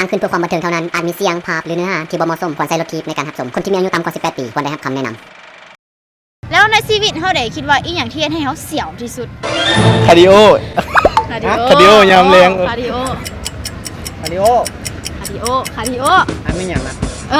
ຂຶ້ນເພື່ອຄວາມບັນເທີງເທົ່ານັ້ນ, ອາດມີສຽງ, ພາບ ຫຼື ເນື້ອຫາທີ່ບໍ່ເໝາະສົມ, ຄວນໃຊ້ລົດຖີບໃນການຮັບຊົມ. ຄົນທີ່ມີອາຍຸຕ່ຳກວ່າສິບແປດປີ ຄວນໄດ້ຮັບຄຳແນະນຳ. ແລ້ວໃນຊີວິດເຮົາເດ ຄິດວ່າອີ່ຫຍັງທີ່ເຮັດໃຫ້ເຮົາສຽວທີ່ສຸດ? ຄາດີໂອ ຄາດີໂອ ຄາດີໂອຍາມແລງ ຄາດີໂອ ຄາດີໂອ ຄາດີໂອ ຄາດີໂອ ອັນແມ່ນຫຍັງນະ? ເອີ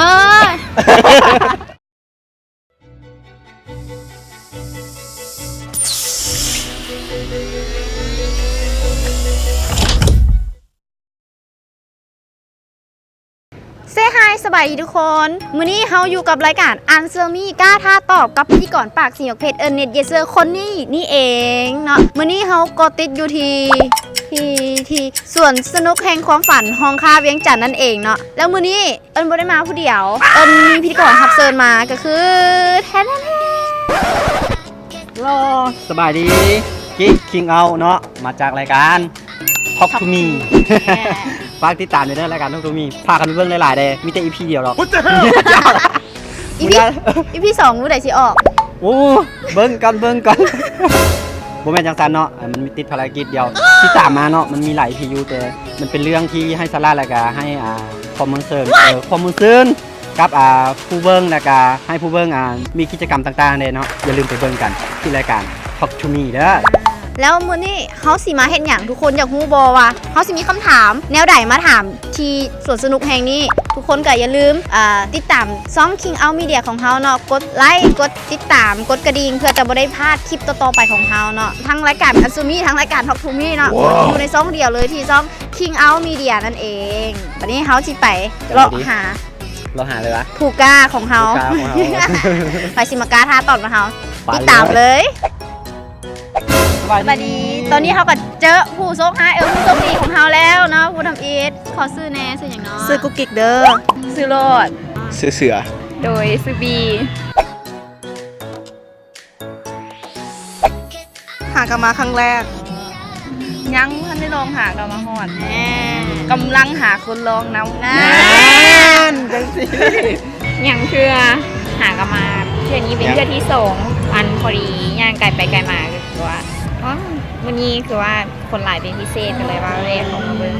Say hi ສະບາຍດີທຸກຄົນ, ມື້ນີ້ເຮົາຢູ່ກັບລາຍການ Answer Me ກ້າທ້າຕອບ ກັບພິທີກອນປາກສີໝາກເຜັດ ເອີເນັດ ເຢເຊີ ຄົນນີ້ນີ້ເອງເນາະ. ມື້ນີ້ເຮົາກໍຕິດຢູ່ທີ່ ທີ່ ທີ່ສວນສະໜຸກແຫ່ງຄວາມຝັນ ຮ່ອງຄ້າວຽງຈັນນັ້ນເອງເນາະ. ແລ້ວມື້ນີ້ ເອີ້ນບໍ່ໄດ້ມາຜູ້ດຽວ, ເອີ້ນມີພິທີກອນຮັບເຊີນມາ ກໍຄື ແທ້ໆ ລໍ ສະບາຍດີ ກິກ ຄິງເອົາເນາະ, ມາຈາກລາຍການ Talk to Me. ຝາກຕິດຕາມເດີ ລາຍການ Talk to Me. ພາກັນໄປເບິ່ງຫຼາຍໆເດ້, ມີແຕ່ອີພີດຽວດອກ. ອີພີ ອີພີສອງມື້ໃດຊິອອກ? ໂອ້ ເບິ່ງກ່ອນ ເບິ່ງກ່ອນ. ບໍ່ແມ່ນຈັ່ງຊັ້ນເນາະ, ມັນມີຕິດພາລະກິດດຽວ ທີ່ຕາມມາເນາະ. ມັນມີຫຼາຍອີພີຢູ່ ແຕ່ມັນເປັນເລື່ອງທີ່ໄຮ້ສາລະ ແລ້ວກະໃຫ້ ອ່າ ຄວາມມ່ວນຊື່ນ ເອີ ຄວາມມ່ວນຊື່ນ ກັບ ອ່າ ຜູ້ເບິ່ງ ແລ້ວກະໃຫ້ຜູ້ເບິ່ງ ອ່າ ມີກິດຈະກຳຕ່າງໆເດ້ເນາະ. ຢ່າລືມໄປເບິ່ງກັນທີ່ລາຍການ Talk to Me ເດີ. ແລ້ວມື້ນີ້ເຮົາຊິມາເຮັດຫຍັງ? ທຸກຄົນຢາກຮູ້ບໍ່ວ່າເຮົາຊິມີຄຳຖາມແນວໃດມາຖາມທີ່ສວນສະໜຸກແຫ່ງນີ້? ທຸກຄົນກໍຢ່າລືມ ອ່າ ຕິດຕາມຊ່ອງ King Out Media ຂອງເຮົາເນາະ, ກົດໄລ ກົດຕິດຕາມ ກົດກະດິ່ງ ເພື່ອຈະບໍ່ໄດ້ພາດຄລິບຕໍ່ໆໄປຂອງເຮົາເນາະ. ທັງລາຍການ Answer Me ທັງລາຍການ Talk to Me ເນາະ ຢູ່ໃນຊ່ອງດຽວເລີຍ ທີ່ຊ່ອງ King Out Media ນັ້ນເອງ. ບັດນີ້ເຮົາຊິໄປເລາະຫາ ເລາະຫາເລີຍວະ ຜູ້ກ້າຂອງເຮົາ ຜູ້ກ້າຂອງເຮົາ ໃຜຊິມາກ້າທ້າຕອບນຳເຮົາ? ໄປເລີຍ ຕິດຕາມເລີຍ. ສະບາຍດີ ສະບາຍດີ. ຕອນນີ້ເຮົາກໍເຈີຜູ້ໂຊກຮ້າຍ ເອີ ຜູ້ໂຊກດີຂອງເຮົາແລ້ວເນາະ ຜູ້ທຳອິດ. ຂໍຊື່ແນ່, ຊື່ຫຍັງເນາະ? ຊື່ກຸກກິກເດີ. ຊື່ໂລດ. ຊື່ເສືອ. ໂດຍ ຊື່ບີ. ຫາກະມາຄັ້ງແລກ. ຍັງບໍ່ທັນໄດ້ລອງ, ຫາກະມາຮອດ. ແນ່ ກຳລັງຫາຄົນລອງນຳ. ນັ້ນ ນັ້ນ ຈັ່ງຊີ້. ຍັງເທື່ອ, ຫາກະມາເທື່ອນີ້ເປັນເທື່ອທີສອງ. ອັນ ພໍດີຍ່າງໄກໄປໄກມາ ກໍຄືວ່າ ອໍ ມື້ນີ້ຄືວ່າຄົນຫຼາຍເປັນພິເສດ ກໍເລີຍວ່າແວ່ເຂົ້າມາເບິ່ງ.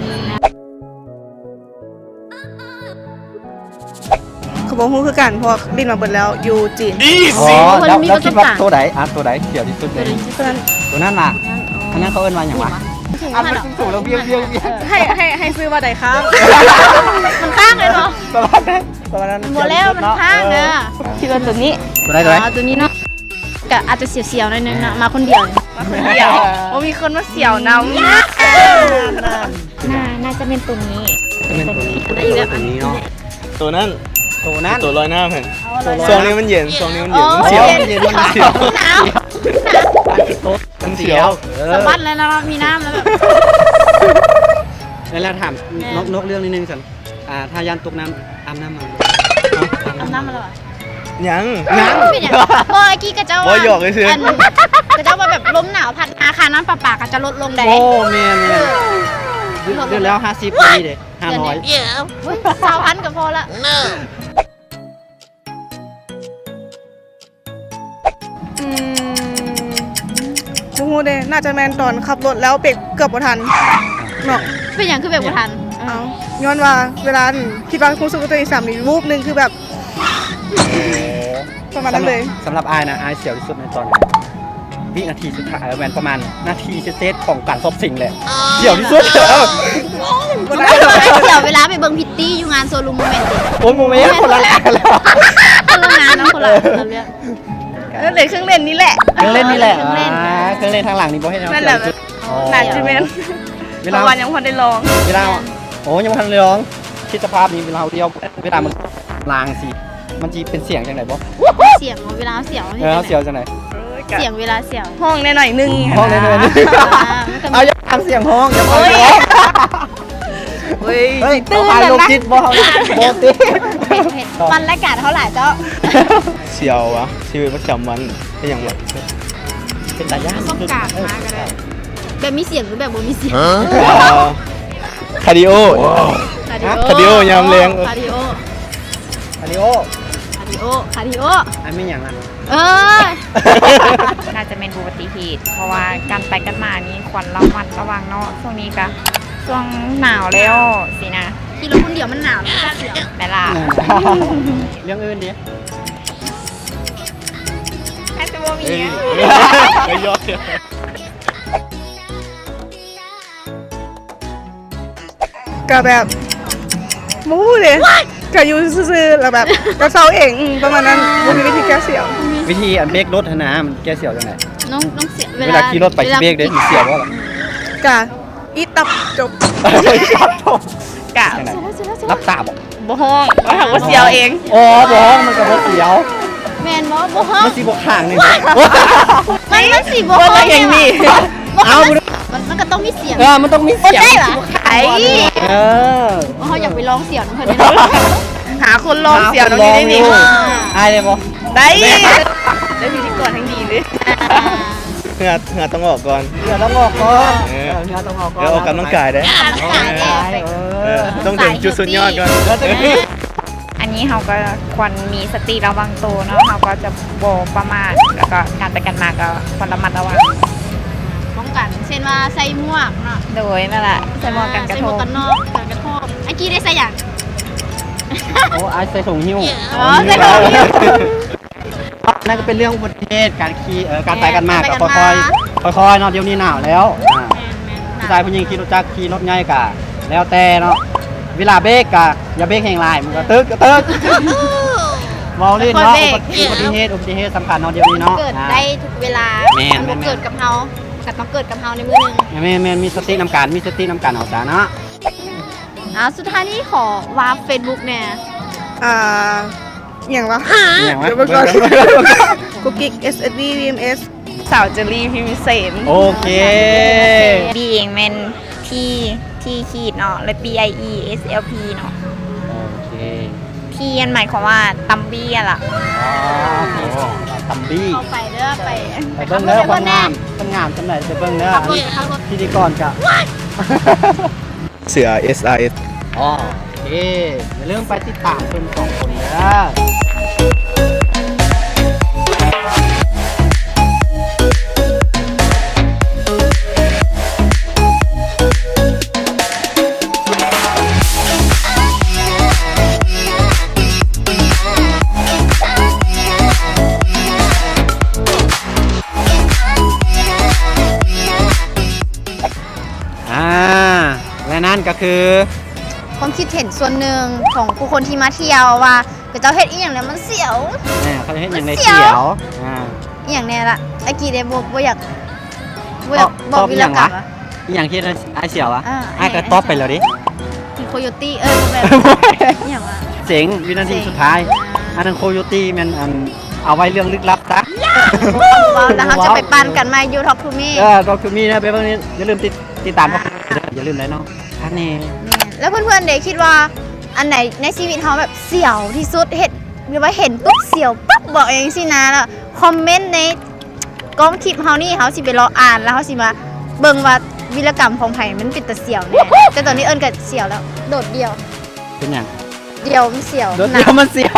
ກໍບໍ່ຮູ້ຄືກັນ ເພາະວ່າຫຼິ້ນມາເບິດແລ້ວຢູ່ຈີນ. ອໍ ແລ້ວ ແລ້ວຄິດວ່າໂຕໃດ? ອ່ະ ໂຕໃດສຽວທີ່ສຸດໃນນີ້? ໂຕນັ້ນ ໂຕນັ້ນລະ. ອັນນັ້ນເຂົາເອີ້ນວ່າຫຍັງວະ? ອັນມັນສູງໆ ແລ້ວວຽງໆ ໃຫ້ ໃຫ້ ໃຫ້ຊື່ວ່າໃດຄ້າງ? ມັນຄ້າງເລີຍເນາະ. ປະມານນັ້ນ ປະມານນັ້ນ. ບໍ່ແລ້ວ ມັນຄ້າງນະ. ເອີ ຄິດວ່າໂຕນີ້ ໂຕໃດ? ໂຕໃດ? ອໍ ໂຕນີ້ເນາະ. ກະອາດຈະສຽວໆໜ້ອຍໜຶ່ງເນາະ ມາຄົນດຽວ. ມາຄົນດຽວ ບໍ່ມີຄົນມາສຽວນຳ. ໜ້າ ໜ້າຈະແມ່ນໂຕນີ້ ຈະແມ່ນໂຕນີ້ ໂຕນີ້ເນາະ. ໂຕນັ້ນ ໂຕນັ້ນ ໂຕລອຍນ້ຳຫັ້ນ. ຊ່ວງນີ້ມັນເຢັນ ຊ່ວງນີ້ມັນເຢັນ. ອໍ ມັນສຽວ ເຢັນ ມັນສຽວ ໜາວ ມັນສຽວ. ເອີ ສະບັດແລ້ວເນາະ ມີນ້ຳແລ້ວແບບ. ແລ້ວຖາມ ແມ່ນ ນອກ ນອກເລື່ອງນິດໜຶ່ງຊັ້ນ. ອ່າ ຖ້າຢ້ານຕົກນ້ຳ ອາບນ້ຳມາບໍ່? ອາບນ້ຳມາແລ້ວຫວາ? ຍັງ ຍັງ. ເປັນຫຍັງ? ບໍ່ ກີ້ຂະເຈົ້າວ່າ ບໍ່ ຫຍອກຊື່ໆ ອັນ ຂະເຈົ້າວ່າແບບລົມໜາວພັດມາ ຄ່ານ້ຳປະປາກໍຈະລົດລົງໄດ໋. ໂອ້ ແມ່ນໆ. ເດືອນ ເດືອນລະຫ້າສິບ ດຽວນີ້ເດ້ ຫ້າຮ້ອຍ. ໂອ້ຍ ຊາວພັນກໍພໍລະ. ອືມ ບໍ່ຮູ້ເດ້ ໜ້າຈະແມ່ນຕອນຂັບລົດແລ້ວເບຣກເກືອບບໍ່ທັນເນາະ. ເປັນຫຍັງຄືເບຣກບໍ່ທັນ? ເອົ້າ ຍ້ອນວ່າເວລາ ອັນ ຄິດວ່າຮູ້ສຶກວ່າຕົວເອງສາມນີ້ ວູບໜຶ່ງ ຄືແບບ ປະມານນັ້ນເລີຍ. ສຳລັບ ສຳລັບອ້າຍນະ ອ້າຍສຽວທີ່ສຸດໃນຕອນ ວິນາທີສຸດທ້າຍ ແມ່ນປະມານນາທີເສດໆຂອງການສອບເສັງແຫຼະ ສຽວທີ່ສຸດ. ເອີ ສຽວເວລາໄປເບິ່ງພຣິດຕີ້ຢູ່ງານໂຊຣູມ ບໍ່ແມ່ນຕິ? ໂອ້ຍ ບໍ່ແມ່ນ ຄົນລະງານ ຄົນລະງານເນາະ ຄົນລະ ຄົນລະເລື່ອງ. ເອີ ເລີຍເຄື່ອງຫຼິ້ນນີ້ແຫຼະ ເຄື່ອງຫຼິ້ນນີ້ແຫຼະ. ເຄື່ອງຫຼິ້ນ ອ່າ ເຄື່ອງຫຼິ້ນທາງຫຼັງນີ້ບໍ່ເຮັດໃຫ້ເຮົາສຽວທີ່ສຸດ. ອໍ ໜ້າຈະແມ່ນ ເວລາ ເພາະວ່າຍັງບໍ່ທັນໄດ້ລອງ. ເວລາ ໂອ້ ຍັງບໍ່ທັນໄດ້ລອງ. ຄິດສະພາບນີ້ ເວລາເຮົາດຽວ ເວລາມັນລາງຊີ້ ມັນຊິເປັນສຽງຈັ່ງໃດບໍ່? ສຽງ ເວລາເຮົາສຽວ ເອີ ເຮົາສຽວຈັ່ງໃດ? ສຽງເວລາສຽວ ຮ້ອງແດ່ໜ້ອຍໜຶ່ງ ຮ້ອງແດ່ໜ້ອຍໜຶ່ງ. ອ່າ ເອົາ ຢາກຟັງສຽງຮ້ອງ ຢາກຟັງສຽງຮ້ອງ. ໂອ້ຍ ເຮີ້ຍ ຕື່ນແລ້ວນະ ໂລກຈິດບໍ່ເຮົານະ? ບໍ່ຕິ ເຫັນ ເຫັນ ປັ່ນລາຍການເຮົາຫຼາຍເຈົ້າ. ສຽວຫວາ? ຊີວິດປະຈຳວັນເປັນຫຍັງຫວາ? ເປັນຕາຢ້ານ ປະສົບການມາກໍໄດ້. ແບບມີສຽງ ຫຼື ແບບບໍ່ມີສຽງ? ຄາດີໂອ ຄາດີໂອ ຄາດີໂອຍາມແລງ. ຄາດີໂອ ຄາດີໂອ ຄາດີໂອ ຄາດີໂອ ອັນແມ່ນຫຍັງນະ? ເອີ ໜ້າຈະແມ່ນອຸບັດຕິເຫດ ເພາະວ່າການໄປກັນມານີ້ຄວນລະມັດລະວັງເນາະ. ຊ່ວງນີ້ກະຊ່ວງໜາວແລ້ວຊີ້ນະ. ຂີ່ລົດຄົນດຽວມັນໜາວ ມັນຈະສຽວ ແມ່ນລະ. ເລື່ອງອື່ນເດ? ແທບຈະບໍ່ມີ. ເອີຍ ໄປຢອກ. ກະແບບ ບໍ່ຮູ້ເດ ກະຢູ່ຊື່ໆ ແລ້ວແບບກະເຊົາເອງ ອືມ ປະມານນັ້ນ. ບໍ່ມີວິທີແກ້ສຽວ. ວິທີອັນເບຣກລົດຫັ້ນນະ ມັນແກ້ສຽວຈັ່ງໃດ? ນ້ອງ ນ້ອງສຽວ ເວລາ ເວລາຂີ່ລົດໄປ ເວລາ ຊິເບຣກເດ້ ມັນສຽວບໍ່ລະ? ກະອີຕັບຈົບ. ກະ ຫຼັບຕາບໍ່? ບໍ່ຮ້ອງ ວ່າຫາກວ່າສຽວເອງ. ອໍ ບໍ່ຮ້ອງ ມັນກະບໍ່ສຽວ. ແມ່ນບໍ່? ບໍ່ຮ້ອງ ມັນຊິບໍ່ຄ້າງນີ້. ມັນ ມັນຊິບໍ່ຮ້ອງເອງນີ້. ເອົ້າ ມັນ ມັນກະຕ້ອງມີສຽງ. ເອີ ມັນຕ້ອງມີສຽງ. ບໍ່ໃຊ່ຫວາ? ໄອ້ ເອີ ເຮົາຢາກໄປລອງສຽວນຳເພິ່ນເດ. ຫາຄົນລອງສຽວນຳຢູ່ໃນນີ້. ອາຍໄດ້ບໍ່? ໄດ້ ໄດ້ພິທີກອນແຮງດີເລີຍ. ເຫື່ອ ເຫື່ອຕ້ອງອອກກ່ອນ ເຫື່ອຕ້ອງອອກກ່ອນ. ເອີ ເອີ ເຫື່ອຕ້ອງອອກກ່ອນ. ເອີ ອອກກຳລັງກາຍເດ້ ອອກກຳລັງກາຍເດ້. ເອີ ເອີ ຕ້ອງເຖິງຈຸດສຸດຍອດກ່ອນ. ອັນນີ້ເຮົາກໍຄວນມີສະຕິລະວັງໂຕເນາະ ເຮົາກໍຈະບໍ່ປະໝາດ ແລ້ວກໍການໄປການມາກໍຄວນລະມັດລະວັງ ປ້ອງກັນ ເຊັ່ນວ່າໃສ່ໝວກເນາະ. ໂດຍ ນັ້ນລະ ໃສ່ໝວກກັນກະທົບ ໃສ່ໝວກກັນນອກ ກັນກະທົບ. ອາກີໄດ້ໃສ່ຫຍັງ? ໂອ້ ອາຍໃສ່ຖົງຫິ້ວ. ອໍ ໃສ່ຖົງຫິ້ວ. ນັ້ນກໍເປັນເລື່ອງອຸບັດຕິເຫດ ການຂີ່ ເອີ ການໄປການມາ ແມ່ນ ກໍຄ່ອຍໆ ຄ່ອຍໆເນາະ. ດຽວນີ້ໜາວແລ້ວ ອ່າ ແມ່ນໆ ຜູ້ຊາຍຜູ້ຍິງຂີ່ລົດຈັກ ຂີ່ລົດໃຫຍ່ກະແລ້ວແຕ່ເນາະ. ເວລາເບຣກກະຢ່າເບຣກແຮງຫຼາຍ ມັນກໍຕຶກ ກະຕຶກ. ເວົ້າຫຼິ້ນເນາະ. ອຸບັດຕິເຫດ ອຸບັດຕິເຫດສຳຄັນເນາະ ດຽວນີ້ເນາະ ເກີດໄດ້ທຸກເວລາ. ແມ່ນໆ ມັນບໍ່ເກີດກັບເຮົາ ມັນກໍຕ້ອງເກີດກັບເຮົາໃນມື້ໜຶ່ງ. ແມ່ນໆ ມີສະຕິນຳກັນ ມີສະຕິນຳກັນເອົາຊະເນາະ. ອ່າ ສຸດທ້າຍນີ້ຂໍວາກເຟສບຸກແດ່. ອ່າ ອີ່ຫຍັງວະ? ອີ່ຫຍັງວະ? ດຽວເບິ່ງກ່ອນ. ກຸກກິກ ເອສເອສວີ ວີເອັມເອສ ສາວເຈີຣີ ພິມວິເສນ. ໂອເຄ. ບີເອງແມ່ນ ທີ ທີຂີດເນາະ ແລະ ບີໄອອີ ເອສແອລພີ ເນາະ. ໂອເຄ. ທີ ອັນໝາຍຄວາມວ່າຕຳບີຫັ້ນລະ. ອໍ ໂອເຄ ຕຳບີ. ເຂົ້າໄປເດີ ໄປ ໄປເບິ່ງເດີ ຄວາມງາມ ຄວາມງາມສ່ຳໃດ ໄປເບິ່ງເດີ. ເຂົ້າລົດ ເຂົ້າລົດ. ພິທີກອນກະ ເສືອ ເອສອາເອສ. ອໍ ໂອເຄ ຢ່າລືມໄປຕິດຕາມເພິ່ນສອງຄົນເດີ. ອ່າ ແລະນັ້ນກໍຄື ຄວາມຄິດເຫັນສ່ວນໜຶ່ງຂອງຜູ້ຄົນທີ່ມາທ່ຽວວ່າ ເຂົາເຈົ້າເຮັດອີ່ຫຍັງແລ້ວມັນສຽວ. ອ່າ ເຂົາເຮັດຫຍັງໄດ້ສຽວ. ອ່າ ອີ່ຫຍັງແນ່ລະ? ອາກີໄດ້ບໍ່ ບໍ່ຢາກ ບໍ່ຢາກບອກວິລະກຳ. ອີ່ຫຍັງທີ່ອ້າຍສຽວວະ? ເອີ ອ້າຍກໍຕອບໄປແລ້ວເດ້. ເຫັນໂຄໂຍຕີ ເອີ ບໍ່ແມ່ນ ອີ່ຫຍັງວະ? ເສັງ ວິນາທີສຸດທ້າຍ. ອັນນັ້ນໂຄໂຍຕີແມ່ນ ອັນ ເອົາໄວ້ເລື່ອງລຶກລັບຊະ. ເວົ້າແລ້ວເຮົາຈະໄປປັ່ນກັນໃໝ່ຢູ່ Talk to Me. ເອີ Talk to Me ນະ ໄປເບິ່ງນີ້ ຢ່າລືມຕິດ ຕິດຕາມ ອ່າ ເດີ ຢ່າລືມໄດ໋ເນາະ. ຄັກແນ່. ແມ່ນ. ແລ້ວເພື່ອນໆເດ ຄິດວ່າອັນໃດໃນຊີວິດເຮົາແບບສຽວທີ່ສຸດ ເຮັດ ຫຼືວ່າເຫັນປຸບສຽວປັບ ບອກຫຍັງຊີ້ນະ ແລ້ວຄອມເມັນໃນກ້ອງຄລິບເຮົານີ້ ເຮົາຊິໄປເລາະອ່ານ ແລ້ວເຮົາຊິມາເບິ່ງວ່າວິລະກຳຂອງໃຜມັນເປັນຕາສຽວແນ່. ແຕ່ຕອນນີ້ເອີ້ນກໍສຽວແລ້ວ ໂດດດ່ຽວ. ເປັນຫຍັງ? ດຽວມັນສຽວ ໂດດດ່ຽວມັນສຽວ.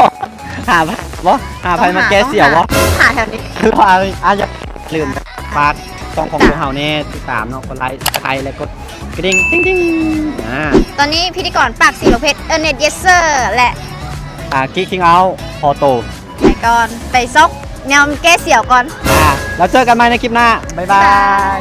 ຫາ ບໍ່ ຫາໃຜມາແກ້ສຽວບໍ່? ຫາແຖວນີ້ ຄືວ່າ ອ່າ ຢ່າລືມຝາກຊ່ອງຂອງພວກເຮົາແນ່ ຕິດຕາມເນາະ ກົດໄລ Subscribe ແລະ ກົດກະດິ່ງ ຕິ່ງໆ. ອ່າ ຕອນນີ້ພິທີກອນປາກສີປາກເພັດ ເອີເນັດ ເຢສເຊີ ແລະ ອາ ກິກຄິງເອົາ ພໍໂຕ ໄປກ່ອນ ໄປຊອກແນວແກ້ສຽວກ່ອນ. ອ່າ ແລ້ວເຈີກັນໃໝ່ໃນຄລິບໜ້າ ບາຍບາຍ.